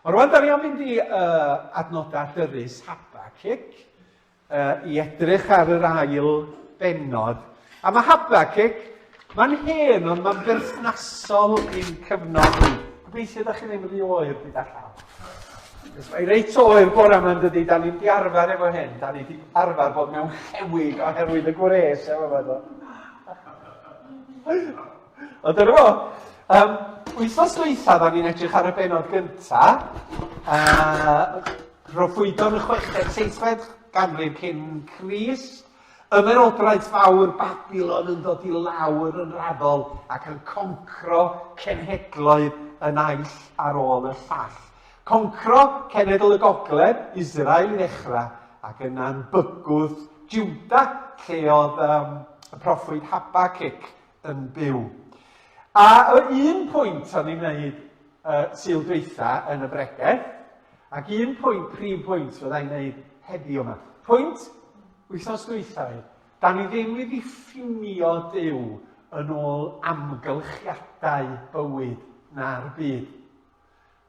Ond rwan, da ni am fynd i uh, adnodau dyrys Habacuc uh, i edrych ar yr ail bennod. A mae Habacuc, mae'n hen, ond mae'n berthnasol i'n cyfnod ni. Gobeithio da chi ddim rhy oer gyda llaw. Cos mae reit oer bore yma yn dydi, da ni'n di arfer efo hyn, da ni di arfer bod mewn llewig oherwydd y gwres efo fo. Ond dyna fo. Um, wythnos dwytha, da ni'n edrych ar y benod gynta. Uh, proffwydon y chweched, seithfed ganrif cyn Crist. Ymerodraeth fawr Babilon yn dod i lawr yn raddol ac yn concro cenhedloedd y naill ar ôl y llall. Concro cenedl y gogledd, Israel i ddechrau, ac yna'n bygwth Juda, lle oedd um, y proffwyd Habacuc yn byw. A y un pwynt o'n i'n wneud uh, Sul dwytha yn y bregeth, ac un pwynt, prif pwynt fyddai'n wneud heddiw yma. Pwynt wythnos dwytha oedd, da ni ddim i ddiffinio Duw yn ôl amgylchiadau bywyd na'r byd.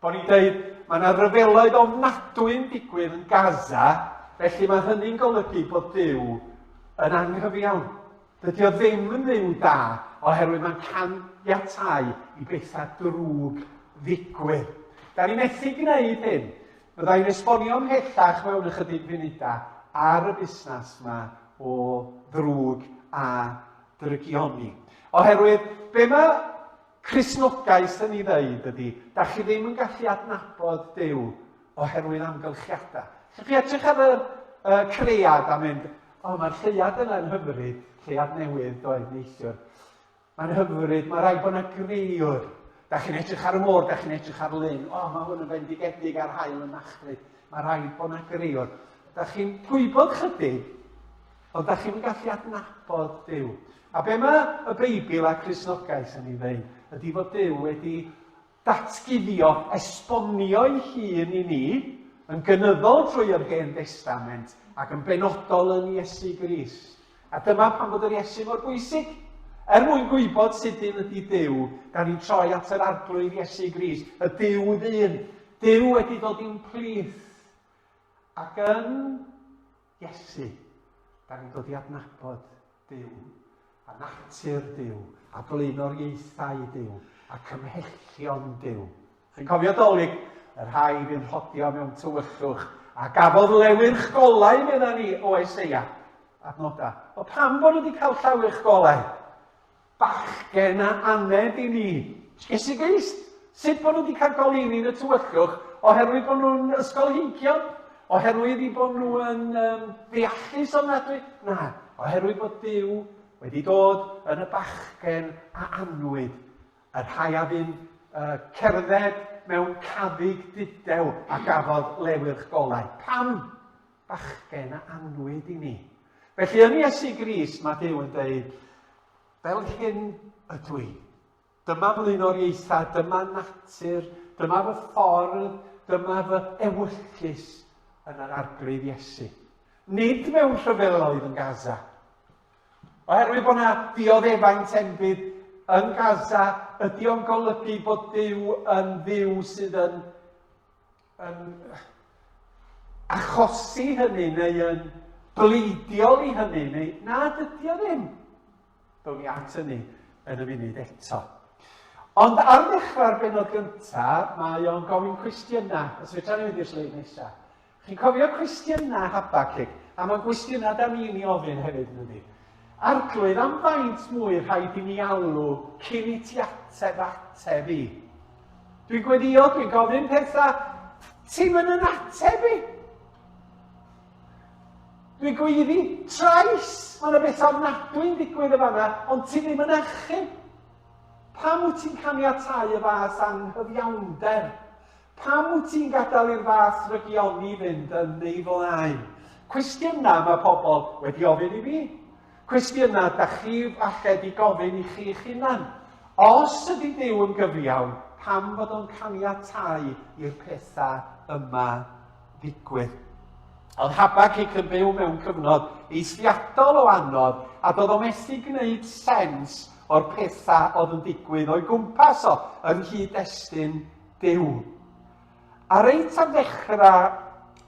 Bo ni'n deud, mae yna ryfeloedd ofnadwy yn digwydd yn Gaza, felly mae hynny'n golygu bod Duw yn anghyfiawn. Dydy o ddim yn Dduw da, oherwydd mae'n caniatáu i bethau drwg ddigwydd. Da ni methu gwneud hyn. Fydda i'n esbonio ymhellach mewn ychydig funudau ar y busnes yma o ddrwg a drygioni. Oherwydd, be mae Cristnogaeth yn ei ddeud ydy, da chi ddim yn gallu adnabod Duw oherwydd amgylchiadau. Allwch chi edrych ar y uh, cread a mynd, o, oh, mae'r lleuad yna yn hyfryd, lleuad newydd doedd neithiwr. Mae'n hyfryd, mae rhaid bod yna grëwr. Da chi'n edrych ar y môr, da chi'n edrych ar lyn. O, oh, mae hwn yn fendigedig ar hael yn machlud. Mae rhaid bod yna grëwr. Da chi'n gwybod chydig, ond da chi'n gallu adnabod Duw. A be mae y Beibl a Cristnogaeth yn ei ddeud ydy fod Duw wedi datguddio, esbonio'i hun i ni, yn gynyddol trwy yr Hen Destament ac yn benodol yn Iesu Grist. A dyma pam bod yr Iesu mor bwysig. Er mwyn gwybod sut un ydy Duw, da ni'n troi at yr Arglwydd Iesu Grist, y Duw ddyn. Duw wedi dod i'n plith. Ac yn Iesu, da ni'n dod i adnabod Duw, a natur Duw, a blaenoriaethau Duw, a cymhellion Duw. Chi'n cofio Dolig? Y rhai fu'n rhodio mewn tywyllwch, a gafodd lewyrch golau, medda ni, o Eseia. Adnoda. O pam bod nhw wedi cael llawyrch golau? Bachgen a aned i ni. Iesu Grist. Sut bod nhw wedi cael goleuni yn y tywyllwch? Oherwydd bod nhw'n ysgolheigion? Oherwydd i bod nhw yn um, ddeallus ofnadwy? Na, oherwydd bod Duw wedi dod yn y bachgen a anwyd, y rhai a fu'n uh, cerdded mewn caddug dudew a gafodd lewyrch golau. Pam? Bachgen a anwyd i ni. Felly yn Iesu Grist mae Duw yn dweud, fel hyn ydw i. Dyma flaenoriaethau, dyma natur, dyma fy ffordd, dyma fy ewyllys yn yr arglwydd Iesu. Nid mewn rhyfeloedd yn Gaza. Oherwydd bod yna ddioddefaint enbyd yn Gaza, ydy o'n golygu bod Duw yn Dduw sydd yn yn achosi hynny neu yn bleidiol i hynny neu na dydy o ddim. Down ni at hynny yn y funud eto. Ond ar ddechrau'r benod gyntaf, mae o'n gofyn cwestiynau. Os fedra ni fynd i'r sleid nesaf. Chi'n cofio cwestiynau Habacuc? A mae'n gwestiynau da ni'n ei ofyn hefyd, yn ydy? Arglwydd, am faint mwy rhaid i mi alw cyn i ti ateb ateb i? Dwi'n gweddio, dwi'n gofyn pethau, ti'n mynd yn ateb i? Dwi'n gweiddi, trais, mae yna bethau ofnadwy'n digwydd y fanna, ond ti ddim yn achub. Pam wyt ti'n caniatáu y fath anghyfiawnder? Pam wyt ti'n gadael i'r fath rygioni fynd yn ei flaen? Cwestiynau mae pobl wedi ofyn i fi. Cwestiynau da chi falle di gofyn i chi'ch hunan. Os ydy Duw yn gyfiawn, pam fod o'n caniatáu i'r pethau yma ddigwydd? Oedd Habacuc yn byw mewn cyfnod eithriadol o anodd a doedd o methu gwneud sens o'r pethau oedd yn digwydd o'i gwmpas o yng nghyd-destun Duw. A reit ar ddechrau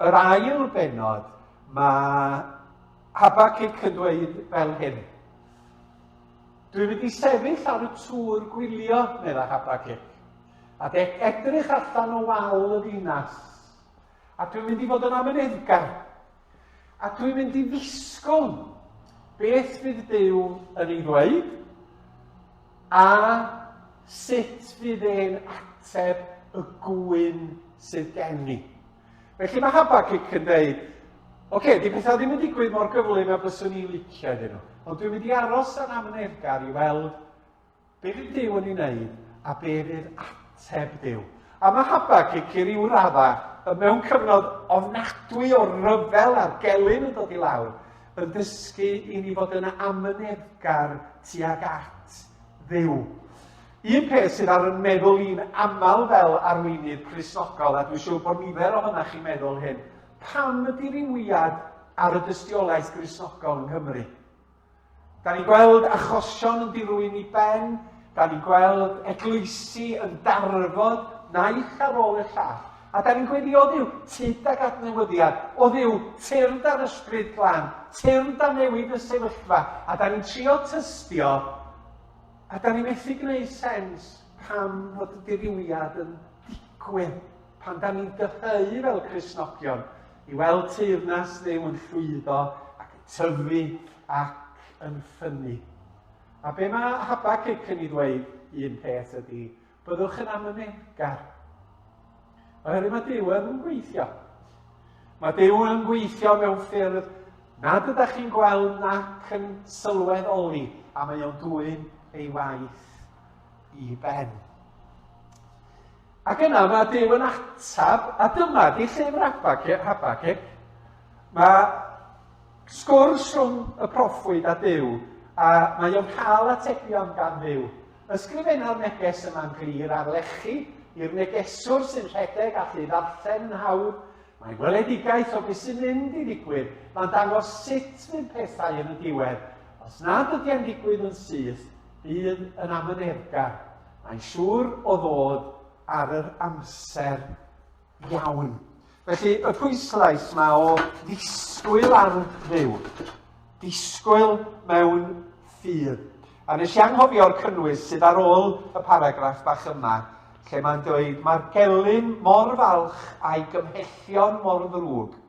yr ail bennod, mae Habacuc yn dweud fel hyn. Dwi'n mynd i sefyll ar y tŵr gwylio, meddai Habacuc, a de edrych allan o wal y ddinas. A dwi'n mynd i fod yn amyneddgar. A dwi'n mynd i ddisgwyl beth fydd Duw yn ei ddweud a sut fydd e'n ateb y gŵyn sydd gen i. Felly mae Habacuc yn dweud, oce, okay, di pethau ddim yn digwydd mor gyflym a byswn i'n licio iddyn nhw, ond dwi'n mynd i aros yn amyneddgar i weld Be fydd Duw yn ei wneud a be fydd ateb Duw? A mae Habacuc i ryw raddau mewn cyfnod ofnadwy o ryfel a'r gelyn yn dod i lawr, yn dysgu i ni fod yn amyneddgar tuag at Dduw. Un peth sydd ar yn meddwl i'n aml fel arweinydd Cristnogol, a dwi'n siŵr bod nifer ohonoch chi'n meddwl hyn, pam y dirywiad ar y dystiolaeth Gristnogol yng Nghymru? Da ni'n gweld achosion yn dirwyn i ben, da ni'n gweld eglwysi yn darfod naill ar ôl y llall. A da ni'n gweddi o Dduw, tyd ag adnewyddiad, o Dduw, tyrd ar ysbryd glân, tyrd a newid y sefyllfa. A da ni'n trio tystio, a da ni'n methu gwneud sens pam fod y dirywiad yn digwydd, pan da ni'n dyheu fel Cristnogion i weld teyrnas Dduw yn llwyddo ac yn tyfu ac yn ffynnu. A be mae Habacuc yn ei ddweud un peth ydy, byddwch yn amyneddgar. Oherwydd mae Duw yn gweithio. Mae Duw yn gweithio mewn ffyrdd nad ydych chi'n gweld nac yn sylweddoli, a mae o'n dwyn ei waith i ben. Ac yna mae Duw yn atab, a dyma di llyfr Habacuc. Mae sgwrs rhwng y proffwyd a Duw, a mae o'n cael atebion gan Dduw. Ysgrifenna'r neges yma'n glir ar lechi i'r negeswr sy'n rhedeg allu ddarllen yn hawdd. Mae'n weledigaeth o beth sy'n mynd i ddigwydd. Mae'n dangos sut fydd pethau yn y diwedd. Os nad ydy e'n digwydd yn syth, bydd yn amyneddgar. Mae'n siŵr o ddod ar yr amser iawn. Felly, y pwyslais mae o ddisgwyl ar Dduw. Disgwyl mewn ffydd. A nes i anghofio'r cynnwys sydd ar ôl y paragraff bach yma, lle mae'n dweud, mae'r gelyn mor falch a'i gymhellion mor ddrwg,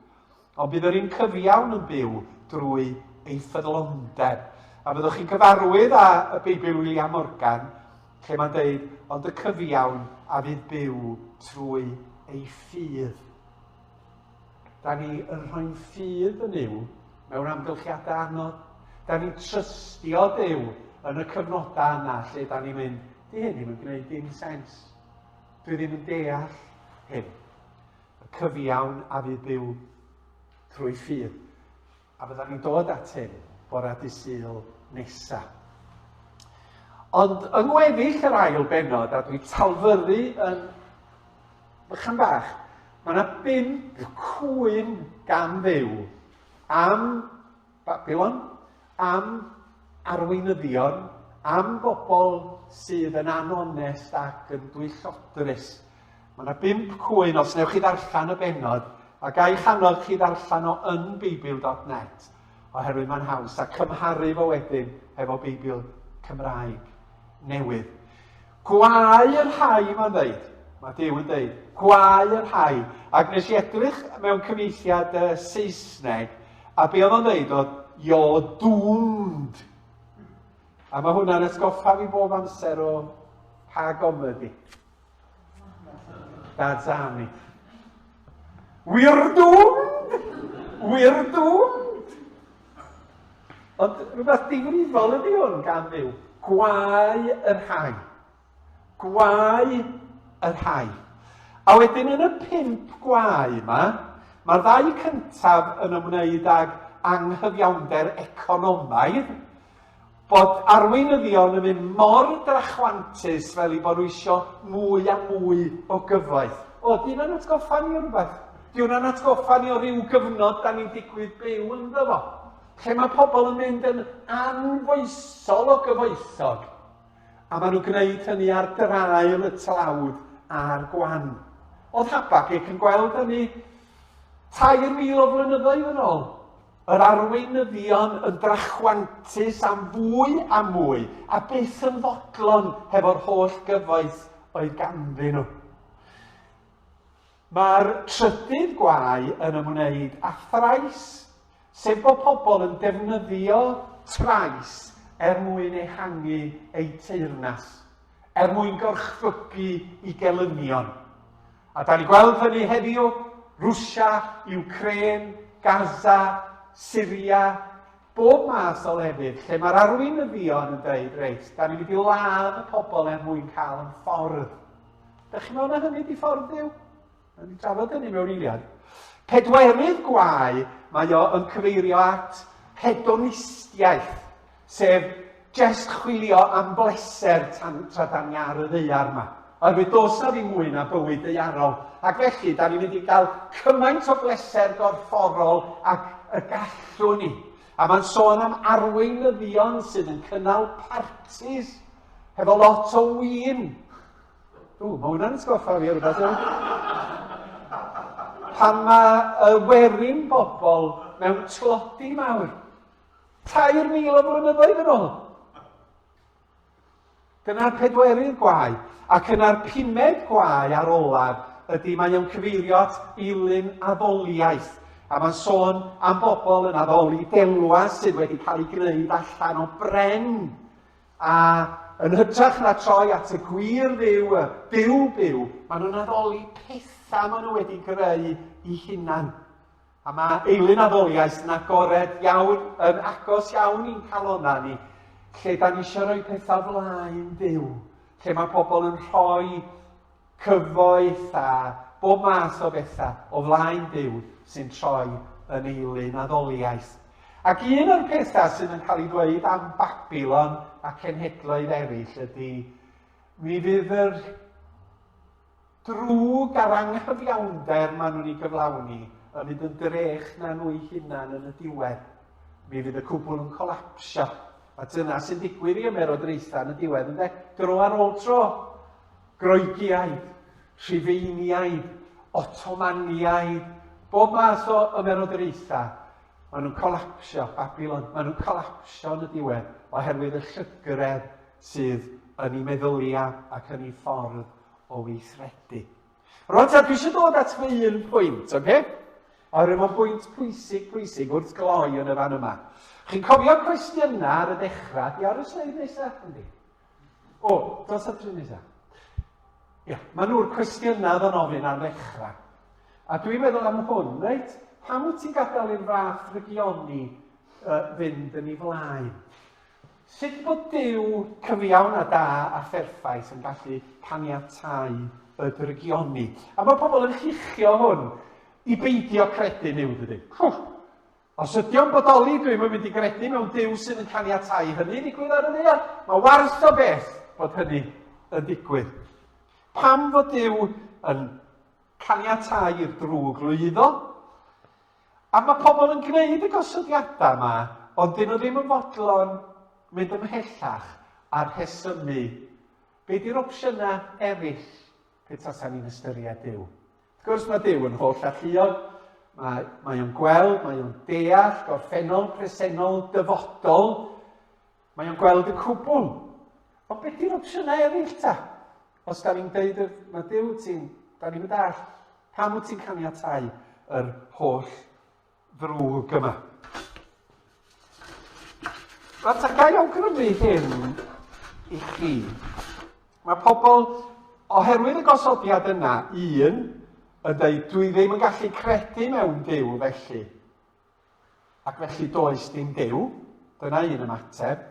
Ond bydd yr un cyfiawn yn byw drwy ei ffyddlondeb. A byddwch chi'n gyfarwydd â y Beibl William Morgan, lle mae'n dweud, ond y cyfiawn a fydd byw trwy ei ffydd. Da ni yn rhoi'n ffydd yn Nuw mewn amgylchiadau anodd. Da ni'n trystio Duw yn y cyfnodau yna lle da ni'n mynd, di hyn ddim yn gwneud dim sens. Dwi ddim yn deall hyn. Y cyfiawn a fydd byw trwy ffydd. A fyddan ni'n dod at hyn bore dy Sul nesa. Ond yng ngweddill yr ail bennod, a dwi talfyrru yn fychan bach, mae yna bump cwyn gan Dduw am Babilon, am arweinyddion, am bobl sydd yn anonest ac yn dwyllodrus. Mae yna bump cwyn os newch chi ddarllen y bennod, a ga i'ch annog chi ddarllen o yn Beibl.net, oherwydd mae'n haws, a cymharu fo wedyn hefo Beibl Cymraeg newydd. Gwae y rhai, mae'n dweud. Mae Duw yn dweud, gwae y rhai. Ac nes i edrych mewn cyfieithiad uh, Saesneg, a be oedd o'n dweud oedd, you're doomed. A mae hwnna'n atgoffa fi bob amser o pa gomedi. Dad's Army. We're doomed! We're doomed! Ond rhywbeth difrifol ydy hwn gan Dduw. Gwae y rhai. Gwae y rhai. A wedyn yn y pump gwae yma, mae'r ddau cyntaf yn ymwneud ag anghyfiawnder economaidd, bod arweinyddion yn mynd mor drachwantus fel i bod nhw isio mwy a mwy o gyfoeth. O, di hwnna'n atgoffa ni o rhywbeth? Di hwnna'n atgoffa ni o ryw gyfnod da ni'n digwydd byw ynddo fo? Lle mae pobl yn mynd yn anfoesol o gyfoethog, a maen nhw'n gwneud hynny ar draul y tlawd a'r gwan. Oedd Habacuc yn gweld hynny 3,000 o flynyddoedd yn ôl. Yr arweinyddion yn drachwantus am fwy a mwy, a byth yn fodlon hefo'r holl gyfoeth oedd ganddyn nhw. Mae'r trydydd gwae yn ymwneud â thrais, sef bod pobl yn defnyddio trais er mwyn ehangu eu teyrnas, er mwyn gorchfygu i gelynion. A da ni gweld hynny heddiw, Rwsia, Ukraine, Gaza, Syria, bob math o lefydd lle mae'r arweinyddion yn dweud, reit, da ni'n mynd i ladd y pobl er mwyn cael yn ffordd. Da chi'n meddwl na hynny di ffordd Duw? Da ni'n trafod hynny mewn eiliad. Pedwerydd gwae, mae o yn cyfeirio at hedonistiaeth, sef jest chwilio am bleser tan, tra da ni ar y ddaear yma. Oherwydd does na ddim mwy na bywyd daearol. Ac felly, da ni'n mynd i gael cymaint o bleser gorfforol ac y gallwn ni. A mae'n sôn am arweinyddion sydd yn cynnal partis hefo lot o win. Ww, mae hwnna'n atgoffa fi o rhywbeth iawn. Pan mae y werin bobl mewn tlodi mawr, 3,000 o flynyddoedd yn ôl. Dyna'r pedwerydd gwae. Ac yna'r pumed gwae ar olaf ydy mae o'n cyfeirio at eilun addoliaeth. A mae'n sôn am bobl yn addoli delwa sydd wedi cael ei gwneud allan o bren. A yn hytrach na troi at y gwir dduw, y byw byw, maen nhw'n addoli pethau maen nhw wedi greu i hunan. A mae eilun addoliaeth yn agored iawn, yn agos iawn i'n calonnau ni, lle da ni eisiau rhoi pethau flaen Duw, lle mae pobl yn rhoi cyfoeth a bob math o bethau o flaen Duw sy'n troi yn eilun addoliaeth. Ac un o'r pethau sydd yn cael ei ddweud am Babilon a cenhedloedd eraill ydy, mi fydd yr drwg a'r anghyfiawnder maen nhw'n ei gyflawni yn mynd yn drech na nhw'i hunan yn y diwedd. Mi fydd y cwbl yn colapsio. A dyna sy'n digwydd i ymerodraethau yn y diwedd, ynde? Dro ar ôl tro. Groegiaid, Rhufeiniaid, Otomaniaid, bob math o ymerodraethau. Maen nhw'n colapsio, Babilon, maen nhw'n colapsio yn y diwedd oherwydd y llygredd sydd yn ei meddyliau ac yn ei ffordd o weithredu. Rwan ta, dwi eisiau dod at fy un pwynt, oce? Okay? Oherwydd mae'n bwynt pwysig, pwysig wrth gloi yn y fan yma. Chi'n cofio cwestiynau ar y dechrau? Di ar y sleid nesaf, yndi? O, dos at y nesaf. Ia, maen nhw'r cwestiynau oedd yn ofyn ar ddechrau. A dwi'n meddwl am hwn, reit? Pam wyt ti'n gadael i'r fath rygioni uh, fynd yn ei flaen? Sut bod Duw cyfiawn a da a pherffaith yn gallu caniatáu y drygioni? A mae pobl yn lluchio hwn i beidio credu Nuw, dydy? Os ydy o'n bodoli, dwi'm yn mynd i gredu mewn Duw sydd yn caniatáu hynny ddigwydd ar y ddaear. Mae warth o beth bod hynny yn digwydd. Pam fod Duw yn caniatáu i'r drwg lwyddo? A mae pobl yn gwneud y gosodiadau yma, ond dyn nhw ddim yn fodlon mynd ymhellach a'r rhesymu. Be di'r opsiynau eraill pe tasan ni'n ystyried Duw? Wrth gwrs mae Duw yn holl alluog, mae, mae o'n gweld, mae o'n deall, gorffennol, presennol, dyfodol, mae o'n gweld y cwbl. Ond beth di'r opsiynau eraill ta? Os da ni'n deud, mae Duw ti'n, da ni'n mynd all, pam wyt ti'n caniatau yr holl ddrwg yma? Rwan ta, gael awgrymu hyn i chi. Mae pobl, oherwydd y gosodiad yna, un, yn dweud, dwi ddim yn gallu credu mewn Duw felly. Ac felly does dim Duw. Dyna un ymateb.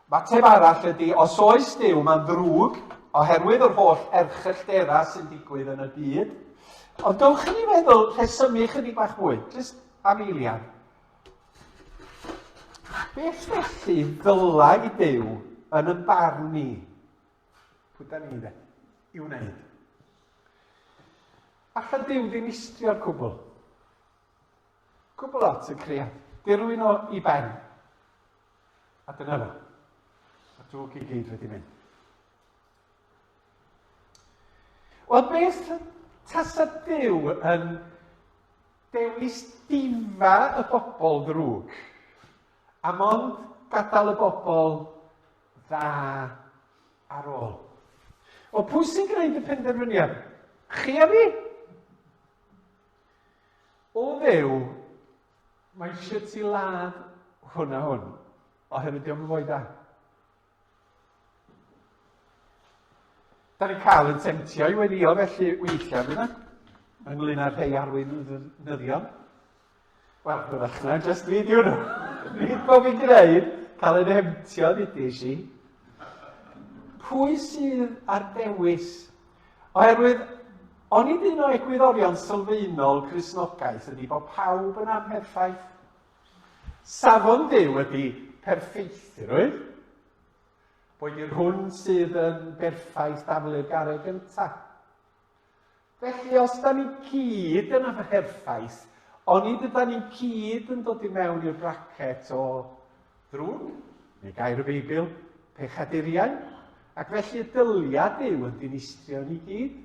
Ymateb arall ydy, os oes Duw, mae'n ddrwg oherwydd yr holl erchyllterau sy'n digwydd yn y byd. Ond dowch i ni feddwl, rhesymu chydig bach mwy, jyst am eiliad. Beth felly ddylai Duw yn y barn ni? Pwy da ni dde? I wneud. Alla Duw ddinistrio'r cwbl. Cwbl lot y cread. Dirwyn o i ben. A dyna fo. A drwg i gyd wedi mynd. Wel, beth... Tasa Duw yn dewis difa y bobl ddrwg, a mond gadael y bobl dda ar ôl. O, pwy sy'n gwneud y penderfyniad? Chi a fi? O Dduw, mae eisiau ti ladd hwn a hwn, oherwydd diolch yn fwy da. Da ni'n cael yn temtio i weddio felly weithiau, dyna, ynglyn â rhai arweinyddion. Wel, hwyrach na, just fi di hwnnw. Nid bod fi'n gwneud, cael yn hemtio, ddudis i. Pwy sydd ar dewis? Oherwydd, onid un o egwyddorion sylfaenol Cristnogaeth ydy bod pawb yn amherffaith. Safon Duw ydy perffeithrwydd. Boed i'r hwn sydd yn berffaith daflu'r garreg gyntaf. Felly, os da ni gyd yn amherffaith, onid yda ni gyd yn dod i mewn i'r bracet o ddrwg, neu gair y Beibl, pechaduriau, ac felly y dylia Duw yn dinistrio ni gyd.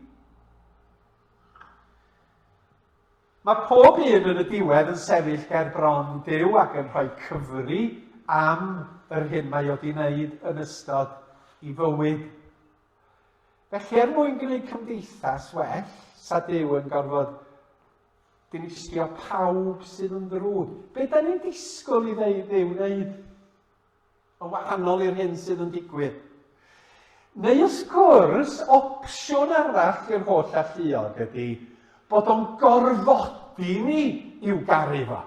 Mae pob un yn y diwedd yn sefyll ger bron Duw ac yn rhoi cyfri am yr hyn mae o 'di wneud yn ystod i fywyd. Felly er mwyn gwneud cymdeithas well, sa Duw yn gorfod dinistrio pawb sydd yn ddrwg. Be da ni'n disgwyl i ddeud Dduw wneud? Yn wahanol i'r hyn sydd yn digwydd. Neu wrth gwrs, opsiwn arall i'r holl alluog ydy bod o'n gorfodi ni i'w garu fo.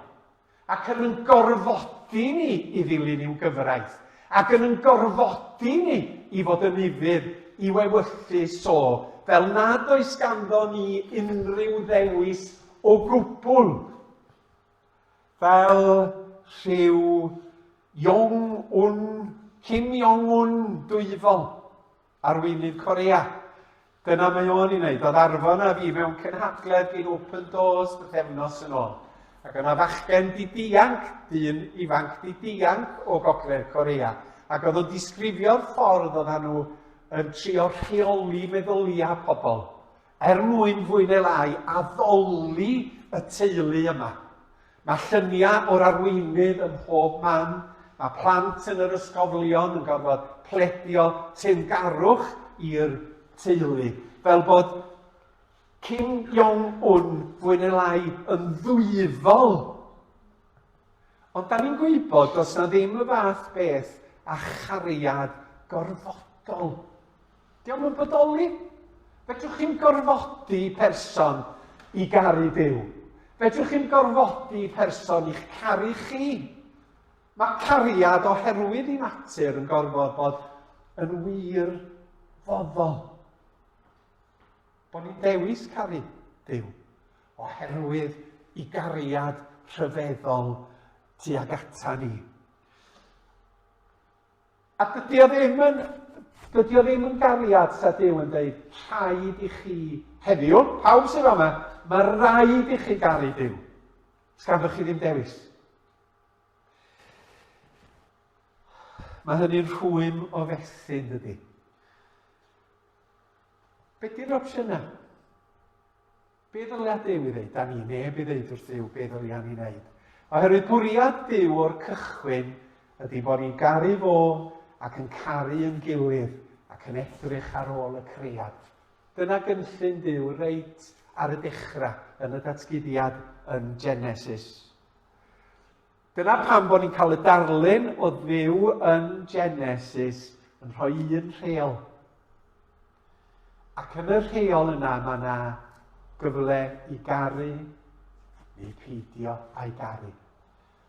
Ac yn yn gorfodi ni i ddilyn i'w gyfraith. Ac yn yn gorfodi ni i fod yn ufudd i'w ewyllys o, fel nad oes ganddo ni unrhyw ddewis o gwbl. Fel rhyw Jong Un, Kim Jong Un dwyfol, arweinydd Corea. Dyna mae o'n ei wneud. Oedd Arfon a fi mewn cynhadledd gyn Open Doors bythefnos yn ôl. Ac yna fachgen di dianc, dyn ifanc di dianc o Gogledd Corea. Ac oedd o'n disgrifio'r ffordd oedden nhw yn trio rheoli meddyliau pobl. Er mwyn fwy neu lai addoli y teulu yma. Mae lluniau o'r arweinydd ym mhob man, mae plant yn yr ysgolion yn gorfod pledio teyrngarwch i'r teulu, fel bod Kim Jong-un fwy neu lai yn ddwyfol. Ond da ni'n gwybod does na ddim y fath beth â chariad gorfodol. Dio'm yn bodoli. Fedrwch chi'm gorfodi person i garu Duw. Fedrwch chi'm gorfodi person i'ch caru chi. Mae cariad oherwydd i natur yn gorfod bod yn wir foddol. Bod ni'n dewis caru Duw oherwydd i gariad rhyfeddol tuag ata ni. A dydy o ddim yn, dydy o ddim yn gariad sa Duw yn dweud, rhaid i chi heddiw, pawb sydd yma, mae rhaid i chi garu Duw. Sganddoch chi ddim dewis. Mae hynny'n rhwym o fethu, dydy. Be di'r opsiynau? Be ddylia Duw i ddeud? Da ni neb i ddeud wrth Dduw be ddylia ni wneud. Oherwydd bwriad Duw o'r cychwyn ydy bod ni'n garu fo ac yn caru yn gilydd ac yn edrych ar ôl y cread. Dyna gynllun Duw reit ar y dechrau yn y datguddiad yn Genesis. Dyna pam bod ni'n cael y darlun o Dduw yn Genesis yn rhoi un rheol. Ac yn y rheol yna mae yna gyfle i garu neu peidio â'i garu.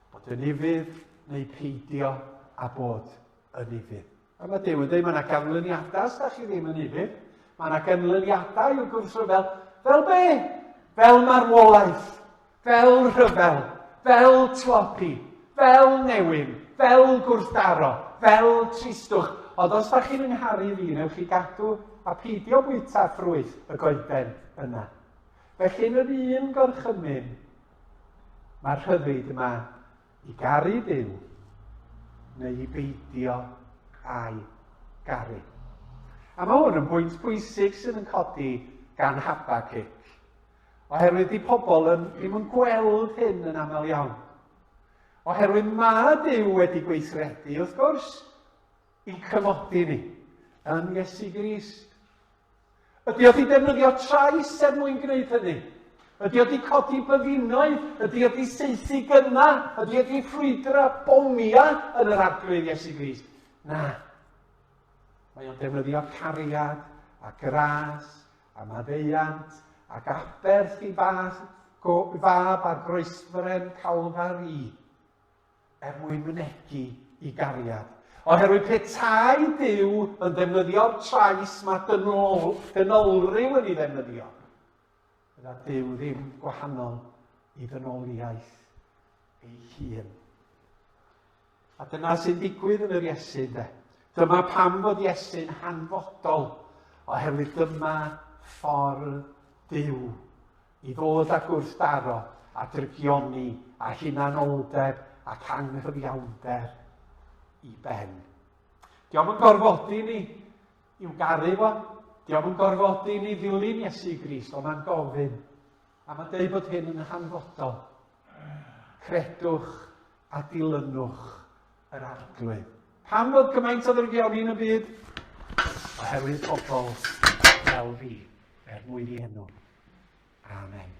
Bod yn ufudd neu peidio â bod yn ufudd. A mae Duw yn dweud mae yna ganlyniadau os da chi ddim yn ufudd. Mae yna ganlyniadau i'w gwrthryfel. Fel be? Fel marwolaeth, fel rhyfel, fel tlodi, fel newyn, fel gwrthdaro, fel tristwch. Ond os da chi'n yngharu fi, newch chi gadw a peidio bwyta ffrwyth y goeden yna. Felly yn yr un gorchymyn, mae'r rhyddid yma I garu Duw neu i beidio â'i garu. A mae hwn yn bwynt pwysig sydd yn codi gan Habacuc. Oherwydd di pobl yn, ddim yn gweld hyn yn aml iawn. Oherwydd mae Duw wedi gweithredu, wrth gwrs, i'n cymodi ni yn Iesu Grist. Ydy o wedi defnyddio trais er mwyn gwneud hynny? Ydy o wedi codi byddinoedd? Ydy o wedi saethu gyna? Ydy o wedi ffrwydro bomia yn yr arglwydd Iesu Grist? Na. Mae o'n defnyddio cariad a gras a maddeuant ac aberth i fab, fab ar groesfren Calfari er mwyn mynegi i gariad. Oherwydd petai Duw yn defnyddio'r trais mae dynol, dynolryw yn ei ddefnyddio, bydda Duw ddim gwahanol i ddynoliaeth ei hun. A dyna sy'n digwydd yn yr Iesu, de. Dyma pam fod Iesu'n hanfodol, oherwydd dyma ffordd Duw i ddod â gwrthdaro a drygioni a hunanoldeb ac anghyfiawnder i ben. Diolch yn gorfodi ni i'w garu fo, diolch yn gorfodi ni ddilyn Iesu Grist, ond mae'n gofyn. A mae'n dweud bod hyn yn hanfodol. Credwch a dilynwch yr Arglwydd. Pam fod gymaint o ddrygioni yn y byd? Oherwydd pobl fel fi, er mwyn i enw. Amen.